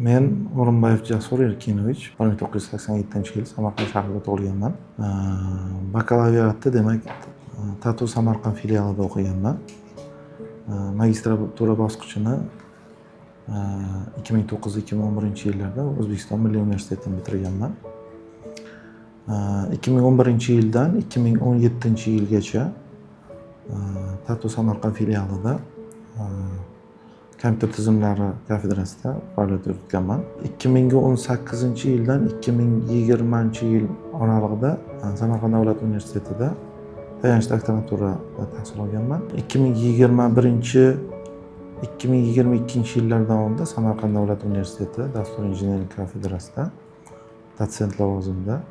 Men O'rinbayev Jasur Erkinovich, 1987-yil Samarqand shahrida tug'ilganman. Bakalavriatni, demak, TATU Samarqand filialida o'qiganman. Magistratura bosqichini 2009-2011 yillarda O'zbekiston Milliy universitetini bitirganman. 2011-yildan 2017-yilgacha TATU Samarqand filialida kompyuter tizimlari kafedrasida faoliyat yuritganman. 2018-yildan 2020-yil oralig'ida Samarqand davlat universitetida tayanch doktoranturada tahsil olganman. 2021, 2022-yillar davomida Samarqand davlat universiteti dasturiy injenerlik kafedrasida dotsent lavozimida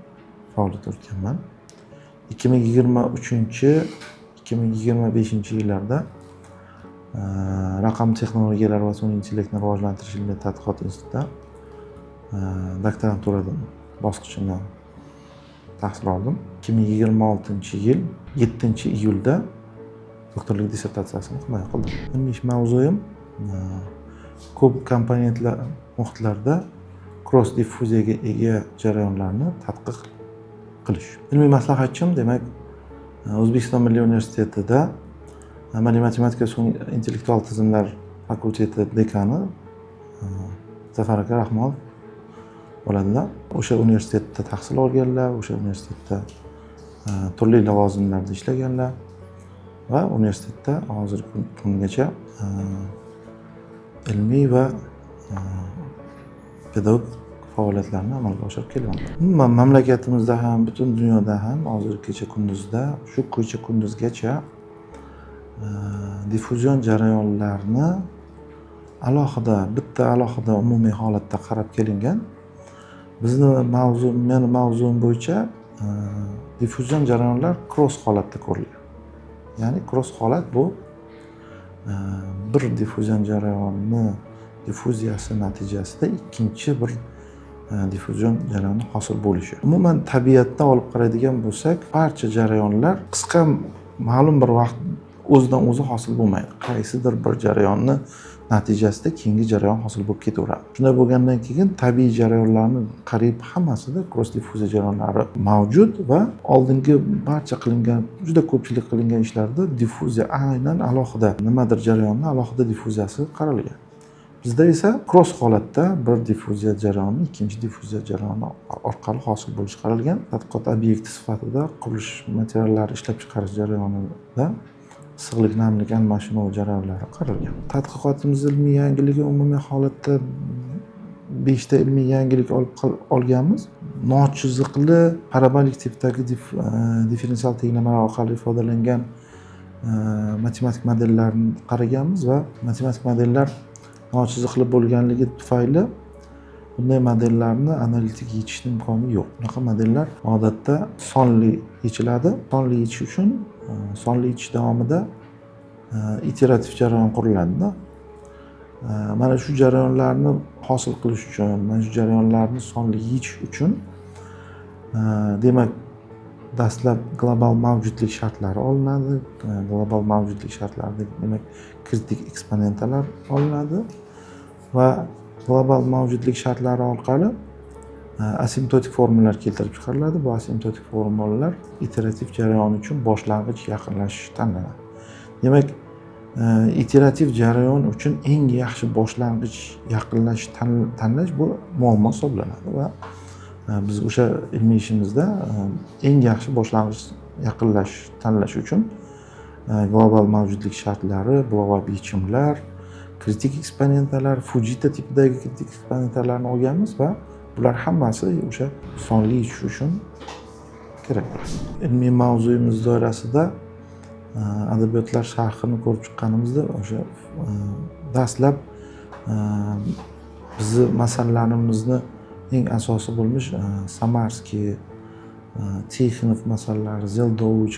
faoliyat yuritganman. 2023, 2025-yillarda Raqamli texnologiyalar va sun'iy intellektni rivojlantirish ilmiy tadqiqot institutida doktorantura bosqichini tahsil oldim. 2026-yil 7-iyulda doktorlik dissertatsiyasini himoya qildim. Ilmiy ish mavzuyim ko'p komponentli muhitlarda cross diffuziyaga ega jarayonlarni tadqiq qilish. Ilmiy maslahatchim, demak, O'zbekiston Milliy universitetida amaliy matematika, sun'iy intellektual tizimlar fakulteti dekani Zafar aka Rahmonov bo'ladilar. O'sha universitetda tahsil olganlar, o'sha universitetda turli lavozimlarda ishlaganlar va universitetda hozirgi kungacha ilmiy va pedagogik faoliyatlarni amalga oshirib kelmoqda. Umuman, mamlakatimizda ham, butun dunyoda ham hozir kecha kunduzda, shu kecha kunduzgacha diffuzion jarayonlarni alohida, bitta alohida umumiy holatda qarab kelingan. Bizni mavzu, meni mavzuim bo'yicha diffuzion jarayonlar cross holatda ko'rilgan. Ya'ni cross holat bu bir diffuzion jarayonni diffuziyasi natijasida ikkinchi bir diffuzion jarayonni hosil bo'lishi. Umuman, tabiatda olib qaraydigan bo'lsak, barcha jarayonlar qisqa ma'lum bir vaqt o'zidan o'zi hosil bo'lmaydi. Qaysidir bir jarayonni natijasida keyingi jarayon hosil bo'lib ketaveradi. Shunday bo'lgandan keyin tabiiy jarayonlarni qariyb hammasida cross diffuziya jarayonlari mavjud va oldingi barcha qilingan, juda ko'pchilik qilingan ishlarda diffuziya aynan alohida nimadir jarayonni alohida diffuziyasi qaralgan. Bizda esa cross holatda bir diffuziya jarayoni ikkinchi diffuziya jarayoni orqali hosil bo'lishi qaralgan. Tadqiqot obyekti sifatida qurilish materiallari ishlab chiqarish jarayonida issiqlik, namlik almashinuvi jarayonlari qaralgan. Tadqiqotimiz ilmiy yangiligi, umumiy holatda beshta ilmiy yangilik olib olganmiz. Nochiziqli parabolik tipdagi differensial tenglamalar orqali ifodalangan matematik modellarni qaraganmiz va matematik modellar nochiziqli bo'lganligi tufayli bunday modellarni analitik yechishni imkoni yo'q. Bunaqa modellar odatda sonli yechiladi. Sonli yechish uchun sonli yechish davomida iterativ jarayon quriladida. Mana shu jarayonlarni hosil qilish uchun, mana shu jarayonlarni sonli yechish uchun, demak, dastlab global mavjudlik shartlari olinadi. Global mavjudlik shartlarida, demak, kritik eksponentalar olinadi va global mavjudlik shartlari orqali asimptotik formulalar keltirib chiqariladi. Bu asimptotik formulalar iterativ jarayon uchun boshlang'ich yaqinlashish tanlanadi. Demak, iterativ jarayon uchun eng yaxshi boshlang'ich yaqinlashish tanlash bu muammo hisoblanadi va biz o'sha ilmiy ishimizda eng yaxshi boshlang'ich yaqinlashish tanlash uchun global mavjudlik shartlari, blow-up yechimlar, kritik eksponentalar, Fujita tipidagi kritik eksponentalarni olganmiz va bular hammasi o'sha sonli yechish uchun kerak bo'ladi. Ilmiy mavzuyimiz doirasida adabiyotlar sharhini ko'rib chiqqanimizda, o'sha dastlab bizni masalalarimizni eng asosi bo'lmish Samarskiy, Tixonov masalalari, Zeldovich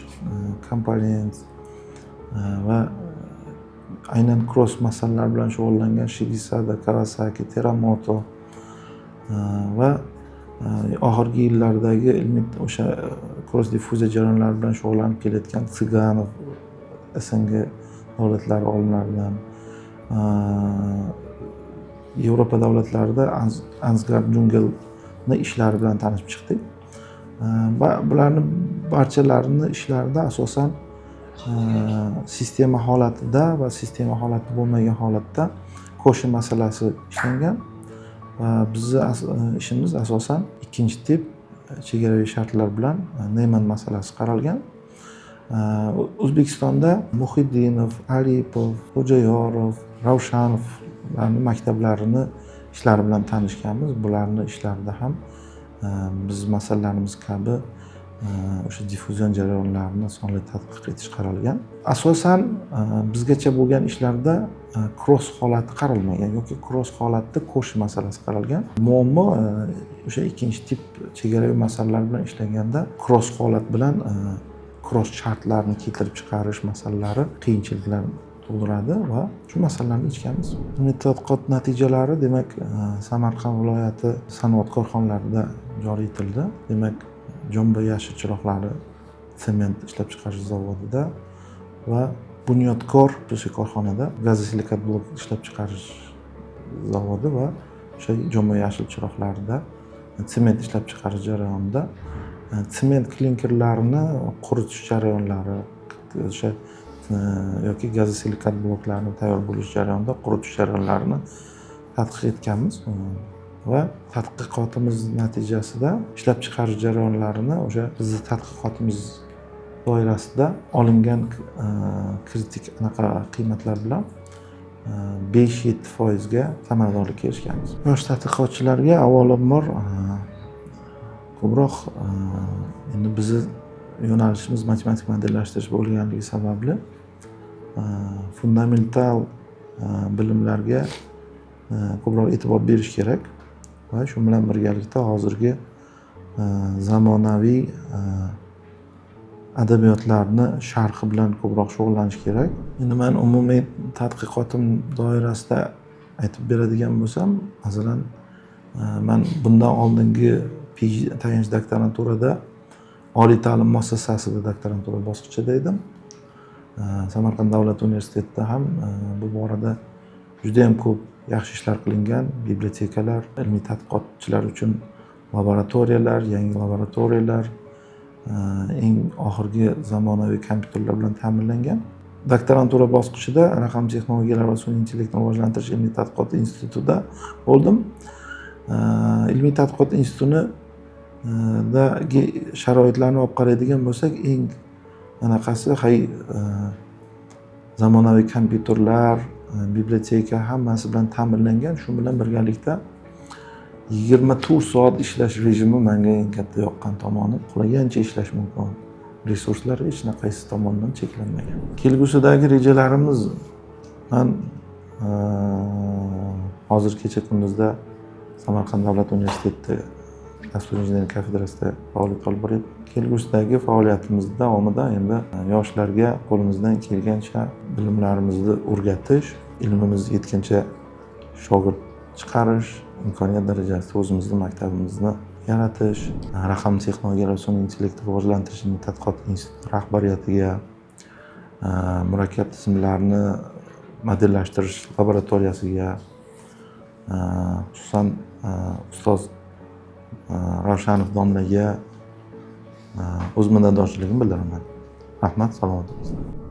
komponent va aynan cross masalalar bilan shug'ullangan Shigesada, Kawasaki, Teramoto va oxirgi yillardagi ilmiy o'sha cross diffuziya jarayonlari bilan shug'ullanib kelayotgan Tsiganov, СНГ davlatlari olimlaridan Yevropa davlatlarida Ansgar Jungelni ishlari bilan tanishib chiqdik. Va bularni barchalarini ishlarida asosan sistema holatida va sistema holati bo'lmagan holatda Koshi masalasi ishlangan. Va bizni ishimiz asosan ikkinchi tip chegaraviy shartlar bilan Neyman masalasi qaralgan. O'zbekistonda Muhiddinov, Aripov, Xo'jayorov, Ravshanovlarni maktablarini ishlari bilan tanishganmiz. Bularni ishlarida ham biz masalalarimiz kabi o'sha diffuzion jarayonlarni sonli tadqiq etish qaralgan. Asosan bizgacha bo'lgan ishlarda cross holati qaralmagan yoki cross holatda Koshi masalasi qaralgan. Muammo o'sha ikkinchi tip chegaraviy masalalar bilan ishlaganda cross holat bilan cross shartlarni keltirib chiqarish masalalari qiyinchiliklar tug'diradi va shu masalalarni yechganmiz. Ilmiy tadqiqot natijalari, demak, Samarqand viloyati sanoat korxonalarida joriy etildi. Demak, Jomboy yashil chiroqlari sement ishlab chiqarish zavodida va Bunyodkor xususiy korxonada gazosilikat blok ishlab chiqarish zavodi va o'sha Jomboy yashil chiroqlarida sement ishlab chiqarish jarayonida sement klinkerlarini quritish jarayonlari, o'sha yoki gazosilikat bloklarni tayyor bo'lish jarayonida quritish jarayonlarini tadqiq etganmiz. Va tadqiqotimiz natijasida ishlab chiqarish jarayonlarini o'sha bizni tadqiqotimiz doirasida olingan kritik anaqa qiymatlar bilan 5-7%ga samaradorlikka erishganmiz. Yosh tadqiqotchilarga avvalambor ko'proq endi bizni yo'nalishimiz matematik modellashtirish bo'lganligi sababli fundamental bilimlarga ko'proq e'tibor berish kerak va shu bilan birgalikda hozirgi zamonaviy adabiyotlarni sharhi bilan ko'proq shug'ullanish kerak. Endi man umumiy tadqiqotim doirasida aytib beradigan bo'lsam, masalan, man bundan oldingi PhD, tayanch doktoranturada oliy ta'lim muassasasida doktorantura bosqichida edim. Samarqand davlat universitetida ham bu borada judayam ko'p yaxshi ishlar qilingan. Bibliotekalar, ilmiy tadqiqotchilar uchun laboratoriyalar, yangi laboratoriyalar, eng oxirgi zamonaviy kompyuterlar bilan ta'minlangan. Doktorantura bosqichida raqamli texnologiyalar va sun'iy intellektni rivojlantirish ilmiy tadqiqot institutida bo'ldim. Ilmiy tadqiqot institutidagi sharoitlarni olib qaraydigan bo'lsak, eng anaqasi hay zamonaviy kompyuterlar, biblioteka hammasi bilan ta'minlangan. Shu bilan birgalikda 24 soat ishlash rejimi menga eng katta yoqqan tomoni. Xohlagancha ishlash mumkin. Resurslar hech qaysi tomondan cheklanmagan. Kelgusidagi rejalarimiz, man hozir kecha kunduzda Samarqand davlat universitetida dasturiy injenerlik kafedrasida faoliyat olib boryapman. Kelgusidagi faoliyatimiz davomida endi yoshlarga qo'limizdan kelgancha bilimlarimizni o'rgatish, ilmimiz yetgancha shogird chiqarish, imkoniyat darajasida o'zimizni maktabimizni yaratish, raqamli texnologiyalar va sun'iy intellektni rivojlantirish ilmiy tadqiqot instituti rahbariyatiga, murakkab tizimlarni modellashtirish laboratoriyasiga, xususan, ustoz Ravshanov domlaga o'z minnatdorchiligimni bildiraman. Rahmat, salomat bo'linglar.